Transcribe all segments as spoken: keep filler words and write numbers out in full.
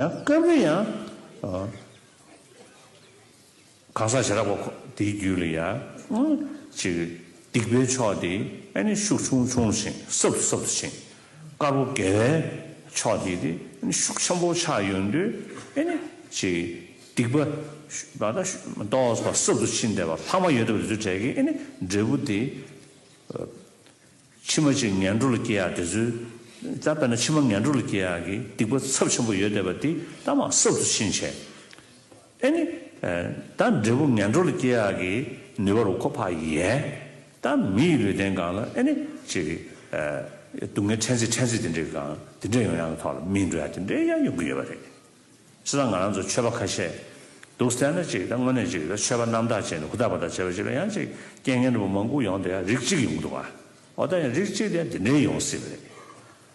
ཡང་སྐབས་རེ་ཡང་། ཨ། གང་ཟག་བྱེ་བྲག་པ་དེའི་རྒྱུད་ལ་ཡང་། ཨ། ཅིག་སྡིག་པའི་ཕྱོགས་དེ་ཨ་ནི་ཤུགས་ཆུང་ཆུང་ཕྱིན། སྲབ་ཏུ་སྲབ་ཏུ་ཕྱིན། དཀར་པོ་དགེ་བའི་ཕྱོགས་དེ་དེ་ཨ་ནི་ཤུགས་ཆེན་པོ་ཆགས་ཡོང་དུས་ཨ་ནི་ཅིག་སྡིག་པ་ད་ལྟ་ཏོག་ཙམ་སྲབ་ཏུ་ཕྱིན་བསྡད་པ་ལྷག་མ་ཡོད་བསྡད་པ་དེ་ཚོའི་གྲས་ཀྱི་ཨ་ནི་འབྲས་བུ་དེ། ཕྱི་མ་ཅིག་ངན་འགྲོ་ལ་སྐྱེ་ཡག་དེ་ཚོའི། ད་དཔེར་ན་ཕྱི་མ་ངན་འགྲོ་ལ་སྐྱེ་ཡག་གི་སྡིག་པ་ཚབས་ཆེན་པོ་ཡོད་བསྡད་པ་དེ་ད་མར་སྲབ་ཏུ་ཕྱིན་བྱས། ཨ་ནི། ཨ། ད་འབྲས་བུ་ངན་འགྲོ་ལ་སྐྱེ་ཡག་གི་ནུས་པ་རུ་ཁོ་ཕར་ཡལ། ད་མི་ཡི་ལུས་རྟེན་སྒང་ལ་ཨ་ནི་ཅིག་ཨ། སྡུག་བསྔལ་ཕྲན་ཚེགས་ཕྲན་ཚེགས་དེ་འདྲའི་སྒང་དེ་འདྲ་ཡོང་ཡག་གི་ཐོག་ལ་མི་འགྲོ་ཡག་དེ་འདྲའི་ཡང་ཡོང་གི་ཡོད་པ་རེད། བྱས་ཙང་ང་རང་ཚོ་ཆོས་པ་ཁ་ཤས་འདུག་བལྟས་ན་ཅིག་ད་དངོས་གནས་ཅིག་ད་ཆོས་པ་རྣམ་དག་བྱས་ནས་ཧུར་ཐག་པ་དང་བྱས་པ་ཅིག་ལ་ཡང་ཅིག་རྐྱེན་ངན་རིགས་པ་མང་པོ་ཡོང་བསྡད་ཡ་རིགས་གཅིག་ཡོང་གི་འདུག་ག་འོ་ད་ཡང་རིགས་གཅིག་དེ་འདི་འདྲའི་ཡོང་སྲིད་པ་རེད།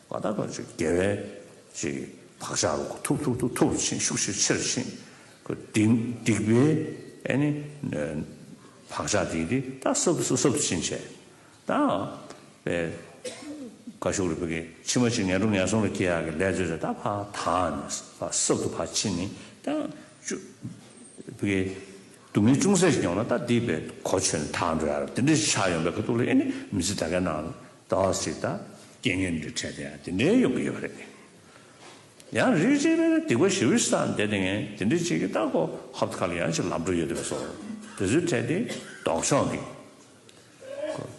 འོ་ད་ཁོ་ཅིག་དགེ་བའི་ཅིག་བག་ཆགས་རུ་ཐུབ་ཐུབ་ཐུབ་ཐུབ་ཕྱིན། ཤུགས་ཤུགས་ཆེར་ཕྱིན། ཁོ་སྡིག་སྡིག་པའི་ཨ་ནི་བག་ཆགས་དེ་དེ་ད་སྲབ་སྲབ་སྲབ་ཕྱིན་བྱས། ད་པའི་བཀའ་ཤོག་རུ་བོད་ཀྱི་ཕྱི་མ་ཅིག་ངན་འགྲོ་ངན་སོང་ལ་སྐྱེ་ཡག་གི་ལས་ཚོད་ཚོད་ད་ཕར་དག་ནས་ཕར་སྲབ་ཏུ་ཕར་ཕྱིན་ནས་ད་བཅུ་བོད་ཀྱི་སྡུག་བསྔལ་ཅུང་ཟད་ཞིག་ཡོང་ན་ད་འདི་པའི་གོ་ཆོད་ནས་དག་འགྲོ་ཡག་རེད། དེ་འདྲ་ཞིག་ཆགས་ཡོང་པའི་ཁ་ཐུག་ལ་ཨེ་ནི་མི་ཚེ་ད་གའི་ནང་ལ་ཟླ་བ་ཞིག་ད་རྐྱེན་ངན་འདི་འཕྲད་དེ་ཡང་དེ་འདྲའི་ཡོང་གི་ཡོད་པ་རེད། ཡང་རིགས་གཅིག་པའི་སྡིག་པ་ཞེ་པོ་ཞིག་བསགས་བསྡད་དེ་ངས་དེ་འདྲ་ཅིག་གི་ད་ཁོ་ཧབ་ཁ་ལ་ཡང་ཅིག་ལམ་འགྲོ་ཡོད་དེ་བས་སོ། དེ་ཚོའི་གྲས་དེ་ལྡོག་ཕྱོགས་ཀྱི།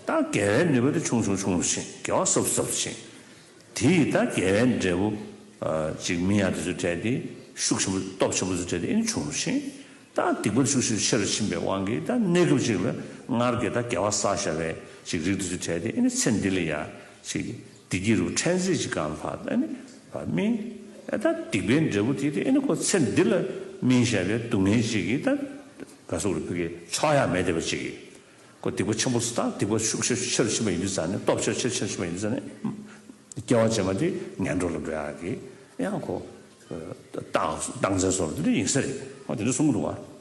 ད་དགེ་བའི་ནུས་པ་དེ་ཆུང་ཆུང་ཆུང་ཆུང་ཕྱིན། དགེ་བ་སོབ་སོབ་ཕྱིན། དེ་ཡིས་ད་དགེ་བའི་འབྲས་བུ་ཅིག་སྨིན་ཡག་དེ་ཚོའི་གྲས་དེ་ཤུགས་ཆེན་པོ་སྟོབས་ཆེན་པོ་ཚོའི་གྲས་དེ་ཨེ་ནི་ཆུང་ཆུང་ཕྱིན། ད་སྡིག་པ་ཤུགས་ཤུགས་ཆེ་རུ་ཕྱིན་པའི་དབང་གིས་ད་གནས་སྐབས་ཅིག་ལ་སྔར་གྱི་ད་དགེ་བ་བསགས་བཞག་པའི་ཅིག་རིགས་དེ་ཚོའི་གྲས་དེ་ཨེ་ནི་ཚེ་འདི་ལ་ཡ་ཅིག་བདེ་སྐྱིད་རུ་ཕྲན་ཚེགས་ཅིག་གང་ལ་ཕར་ཨེ་ནི་ཕར་སྨིན། ཨེ་ད་སྡིག་པའི་འབྲས་བུ་དེ་དེ་ཨེ་ནི་ཁོ་ཚེ་འདི་ལ་སྨིན་བཞག་པའི་སྡུག་བསྔལ་ཅིག་གིས་ད་ག་སོག་རུ་བུ་གའི་ཆོག་ཡག་མེད་བསྡད་པ་ཅིག་གིས། ཁོ་སྡིག་པ་ཆེན་པོ་སུ་དང་སྡིག་པ་ཤུགས་ཆེ་ཆེར་ཕྱིན་པ་ཡིན་དུས་ཙང་ནས་སྟོབས་ཆེར་ཆེར་ཆེར་ཕྱིན་པ་ཡིན་དུས་ཙང་ནས་སྐྱེ་བ་རྗེས་མ་དེ་ངན་འགྲོ་ལ་འགྲོ་ཡག་གི་ཡང་ཁོ་རྟགས་རྟགས་མཚན་སོགས་ལ་དེ་འདྲ་ཡིན་ས་རེད། ཁོ་དེ་འདྲ་གསུང་གི་འདུག་བ།